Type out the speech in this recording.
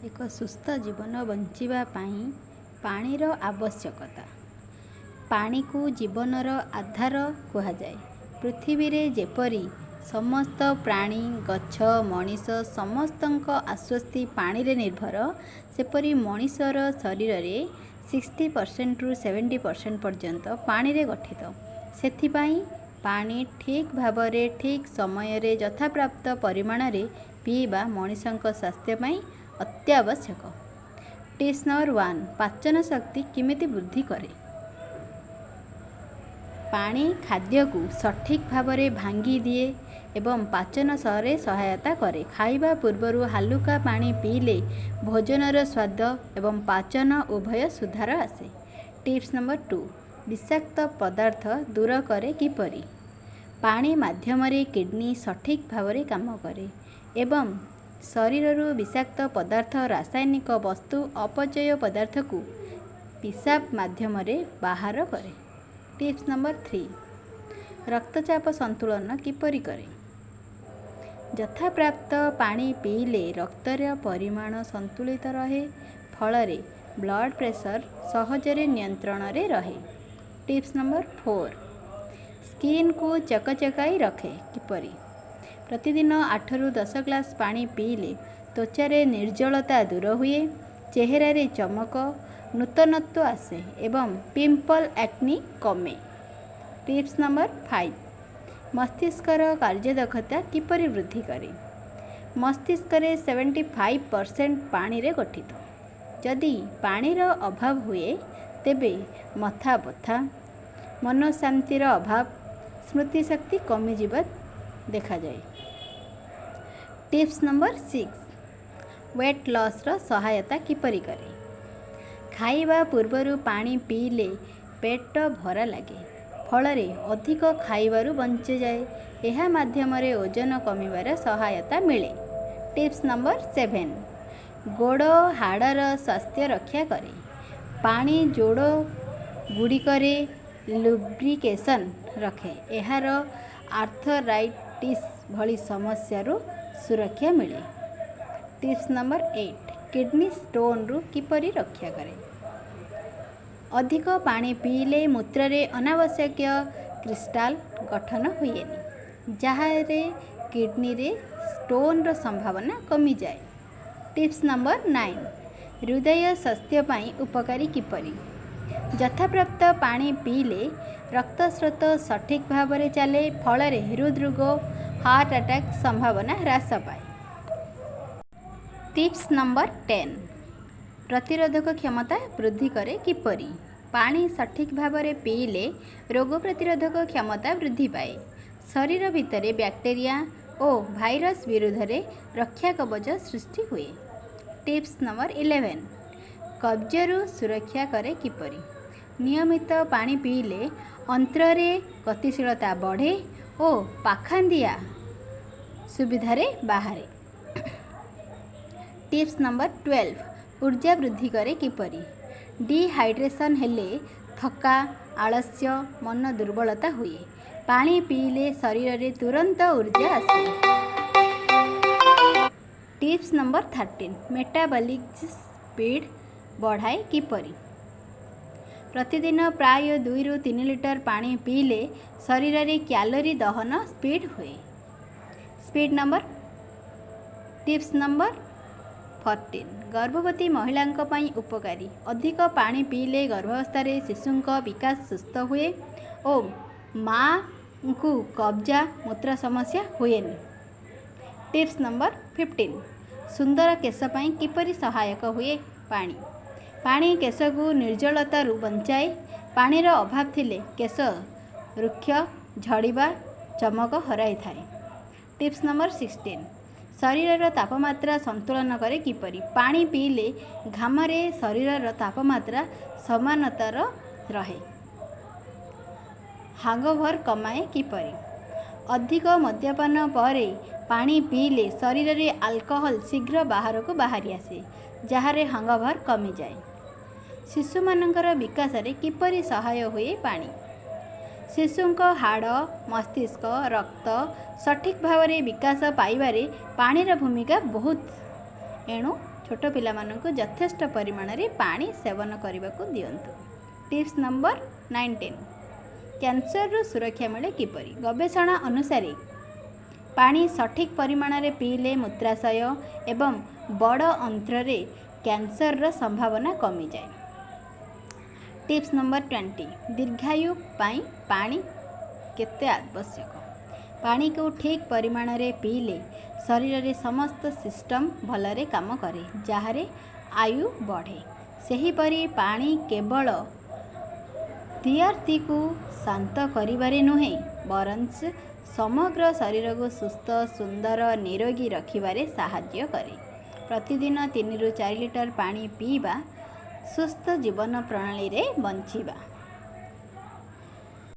ଏକ ସୁସ୍ଥ ଜୀବନ ବଞ୍ଚିବା ପାଇଁ ପାଣିର ଆବଶ୍ୟକତା। ପାଣିକୁ ଜୀବନର ଆଧାର କୁହାଯାଏ। ପୃଥିବୀରେ ଯେପରି ସମସ୍ତ ପ୍ରାଣୀ, ଗଛ, ମଣିଷ ସମସ୍ତଙ୍କ ଆଶ୍ୱସ୍ତି ପାଣିରେ ନିର୍ଭର, ସେପରି ମଣିଷର ଶରୀରରେ 60%ରୁ 70% ପର୍ଯ୍ୟନ୍ତ ପାଣିରେ ଗଠିତ। ସେଥିପାଇଁ ପାଣି ଠିକ୍ ଭାବରେ, ଠିକ୍ ସମୟରେ, ଯଥାପ୍ରାପ୍ତ ପରିମାଣରେ ପିଇବା ମଣିଷଙ୍କ ସ୍ୱାସ୍ଥ୍ୟ ପାଇଁ ଅତ୍ୟାବଶ୍ୟକ। ଟିପ୍ସ ନମ୍ବର 1, ପାଚନ ଶକ୍ତି କେମିତି ବୃଦ୍ଧି କରେ? ପାଣି ଖାଦ୍ୟକୁ ସଠିକ୍ ଭାବରେ ଭାଙ୍ଗି ଦିଏ ଏବଂ ପାଚନରେ ସହାୟତା କରେ। ଖାଇବା ପୂର୍ବରୁ ହାଲୁକା ପାଣି ପିଇଲେ ଭୋଜନର ସ୍ୱାଦ ଏବଂ ପାଚନ ଉଭୟ ସୁଧାର ଆସେ। ଟିପ୍ସ ନମ୍ବର 2, ବିଷାକ୍ତ ପଦାର୍ଥ ଦୂର କରେ କିପରି? ପାଣି ମାଧ୍ୟମରେ କିଡ଼ନୀ ସଠିକ୍ ଭାବରେ କାମ କରେ ଏବଂ ଶରୀରରୁ ବିଷାକ୍ତ ପଦାର୍ଥ, ରାସାୟନିକ ବସ୍ତୁ, ଅପଚୟ ପଦାର୍ଥକୁ ପିସାବ ମାଧ୍ୟମରେ ବାହାର କରେ। ଟିପ୍ସ ନମ୍ବର 3, ରକ୍ତଚାପ ସନ୍ତୁଳନ କିପରି କରେ? ଯଥାପ୍ରାପ୍ତ ପାଣି ପିଇଲେ ରକ୍ତର ପରିମାଣ ସନ୍ତୁଳିତ ରହେ, ଫଳରେ ବ୍ଲଡ଼ ପ୍ରେସର ସହଜରେ ନିୟନ୍ତ୍ରଣରେ ରହେ। ଟିପ୍ସ ନମ୍ବର 4, ସ୍କିନ୍କୁ ଚକଚକାଇ ରଖେ କିପରି? ପ୍ରତିଦିନ 8ରୁ 10 ଗ୍ଲାସ୍ ପାଣି ପିଇଲେ ତ୍ୱଚାରେ ନିର୍ଜଳତା ଦୂର ହୁଏ, ଚେହେରାରେ ଚମକ, ନୂତନତ୍ୱ ଆସେ ଏବଂ ପିମ୍ପଲ୍, ଆକ୍ନି କମେ। ଟିପ୍ସ ନମ୍ବର 5, ମସ୍ତିଷ୍କର କାର୍ଯ୍ୟଦକ୍ଷତା କିପରି ବୃଦ୍ଧି କରେ? ମସ୍ତିଷ୍କରେ 75% ପାଣିରେ ଗଠିତ। ଯଦି ପାଣିର ଅଭାବ ହୁଏ, ତେବେ ମଥା ବଥା, ମନଶାନ୍ତିର ଅଭାବ, ସ୍ମୃତିଶକ୍ତି କମିଯିବା ଦେଖାଯାଏ। ଟିପ୍ସ ନମ୍ବର 6, ୱେଟ୍ ଲସ୍ର ସହାୟତା କିପରି କରେ? ଖାଇବା ପୂର୍ବରୁ ପାଣି ପିଇଲେ ପେଟ ଭରା ଲାଗେ, ଫଳରେ ଅଧିକ ଖାଇବାରୁ ବଞ୍ଚିଯାଏ। ଏହା ମାଧ୍ୟମରେ ଓଜନ କମିବାରେ ସହାୟତା ମିଳେ। ଟିପ୍ସ ନମ୍ବର 7, ଗୋଡ଼ ହାଡ଼ର ସ୍ୱାସ୍ଥ୍ୟ ରକ୍ଷା କରେ। ପାଣି ଯୋଡ଼ ଗୁଡ଼ିକରେ ଲୁବ୍ରିକେସନ୍ ରଖେ। ଏହାର ଆର୍ଥରାଇଟିସ୍ ଭଳି ସମସ୍ୟାରୁ ସୁରକ୍ଷା ମିଳେ। ଟିପ୍ସ ନମ୍ବର 8, କିଡ଼ନୀ ଷ୍ଟୋନ୍ରୁ କିପରି ରକ୍ଷା କରେ? ଅଧିକ ପାଣି ପିଇଲେ ମୂତ୍ରରେ ଅନାବଶ୍ୟକୀୟ କ୍ରିଷ୍ଟାଲ ଗଠନ ହୁଏନି, ଯାହାରେ କିଡ଼ନୀରେ ଷ୍ଟୋନ୍ର ସମ୍ଭାବନା କମିଯାଏ। ଟିପ୍ସ ନମ୍ବର 9, ହୃଦୟ ସ୍ୱାସ୍ଥ୍ୟ ପାଇଁ ଉପକାରୀ କିପରି? ଯଥାପ୍ରାପ୍ତ ପାଣି ପିଇଲେ ରକ୍ତସ୍ରୋତ ସଠିକ୍ ଭାବରେ ଚାଲେ, ଫଳରେ ହୃଦରୋଗ, ହାର୍ଟ ଆଟାକ୍ ସମ୍ଭାବନା ହ୍ରାସ ପାଏ। ଟିପ୍ସ ନମ୍ବର 10, ପ୍ରତିରୋଧକ କ୍ଷମତା ବୃଦ୍ଧି କରେ କିପରି? ପାଣି ସଠିକ୍ ଭାବରେ ପିଇଲେ ରୋଗ ପ୍ରତିରୋଧକ କ୍ଷମତା ବୃଦ୍ଧି ପାଏ। ଶରୀର ଭିତରେ ବ୍ୟାକ୍ଟେରିଆ ଓ ଭାଇରସ୍ ବିରୁଦ୍ଧରେ ରକ୍ଷା କବଚ ସୃଷ୍ଟି ହୁଏ। ଟିପ୍ସ ନମ୍ବର 11, କବ୍ଜରୁ ସୁରକ୍ଷା କରେ କିପରି? ନିୟମିତ ପାଣି ପିଇଲେ ଅନ୍ତରେ ଗତିଶୀଳତା ବଢ଼େ ଓ ପାଖାନ୍ଦିଆ ସୁବିଧାରେ ବାହାରେ। ଟିପ୍ସ ନମ୍ବର 12, ଉର୍ଜା ବୃଦ୍ଧି କରେ କିପରି? ଡିହାଇଡ୍ରେସନ୍ ହେଲେ ଥକ୍କା, ଆଳସ୍ୟ, ମନ ଦୁର୍ବଳତା ହୁଏ। ପାଣି ପିଇଲେ ଶରୀରରେ ତୁରନ୍ତ ଉର୍ଜା ଆସେ। ଟିପ୍ସ ନମ୍ବର 13, ମେଟାବଲିକ୍ ସ୍ପିଡ୍ ବଢ଼ାଏ କିପରି? ପ୍ରତିଦିନ ପ୍ରାୟ 2ରୁ 3 ଲିଟର ପାଣି ପିଇଲେ ଶରୀରରେ କ୍ୟାଲୋରୀ ଦହନ ସ୍ପିଡ୍ ହୁଏ। ସ୍ପିଡ୍ ନମ୍ବର ଟିପ୍ସ ନମ୍ବର 14, ଗର୍ଭବତୀ ମହିଳାଙ୍କ ପାଇଁ ଉପକାରୀ। ଅଧିକ ପାଣି ପିଇଲେ ଗର୍ଭାବସ୍ଥାରେ ଶିଶୁଙ୍କ ବିକାଶ ସୁସ୍ଥ ହୁଏ ଓ ମାଆଙ୍କୁ କବ୍ଜ, ମୂତ୍ର ସମସ୍ୟା ହୁଏନି। ଟିପ୍ସ ନମ୍ବର 15, ସୁନ୍ଦର କେଶ ପାଇଁ କିପରି ସହାୟକ ହୁଏ ପାଣି? ପାଣି କେଶକୁ ନିର୍ଜଳତାରୁ ବଞ୍ଚାଏ। ପାଣିର ଅଭାବ ଥିଲେ କେଶ ରୁକ୍ଷ, ଝଡ଼ିବା, ଚମକ ହରାଇଥାଏ। ଟିପ୍ସ ନମ୍ବର 16, ଶରୀରର ତାପମାତ୍ରା ସନ୍ତୁଳନ କରେ କିପରି? ପାଣି ପିଇଲେ ଘାମରେ ଶରୀରର ତାପମାତ୍ରା ସମାନତାର ରହେ। ହାଙ୍ଗଓଭର କମାଏ କିପରି? ଅଧିକ ମଦ୍ୟପାନ ପରେ ପାଣି ପିଇଲେ ଶରୀରରେ ଆଲକୋହଲ ଶୀଘ୍ର ବାହାରକୁ ବାହାରି ଆସେ, ଯାହାରେ ହାଙ୍ଗଓଭର କମିଯାଏ। ଶିଶୁମାନଙ୍କର ବିକାଶରେ କିପରି ସହାୟ ହୁଏ ପାଣି? ଶିଶୁଙ୍କ ହାଡ଼, ମସ୍ତିଷ୍କ, ରକ୍ତ ସଠିକ୍ ଭାବରେ ବିକାଶ ପାଇବାରେ ପାଣିର ଭୂମିକା ବହୁତ। ଏଣୁ ଛୋଟ ପିଲାମାନଙ୍କୁ ଯଥେଷ୍ଟ ପରିମାଣରେ ପାଣି ସେବନ କରିବାକୁ ଦିଅନ୍ତୁ। ଟିପ୍ସ ନମ୍ବର 19, କ୍ୟାନ୍ସରରୁ ସୁରକ୍ଷା ମିଳେ କିପରି? ଗବେଷଣା ଅନୁସାରେ ପାଣି ସଠିକ୍ ପରିମାଣରେ ପିଇଲେ ମୂତ୍ରାଶୟ ଏବଂ ବଡ଼ ଅନ୍ତରେ କ୍ୟାନ୍ସରର ସମ୍ଭାବନା କମିଯାଏ। ଟିପ୍ସ ନମ୍ବର 20, ଦୀର୍ଘାୟୁ ପାଇଁ ପାଣି କେତେ ଆବଶ୍ୟକ? ପାଣିକୁ ଠିକ୍ ପରିମାଣରେ ପିଇଲେ ଶରୀରରେ ସମସ୍ତ ସିଷ୍ଟମ୍ ଭଲରେ କାମ କରେ, ଯାହାରେ ଆୟୁ ବଢ଼େ। ସେହିପରି ପାଣି କେବଳ ତିଆର୍ତିକୁ ଶାନ୍ତ କରିବାରେ ନୁହେଁ, ବରଞ୍ଚ ସମଗ୍ର ଶରୀରକୁ ସୁସ୍ଥ, ସୁନ୍ଦର, ନିରୋଗୀ ରଖିବାରେ ସାହାଯ୍ୟ କରେ। ପ୍ରତିଦିନ 3ରୁ 4 ଲିଟର ପାଣି ପିଇବା ସୁସ୍ଥ ଜୀବନ ପ୍ରଣାଳୀରେ ବଞ୍ଚିବା।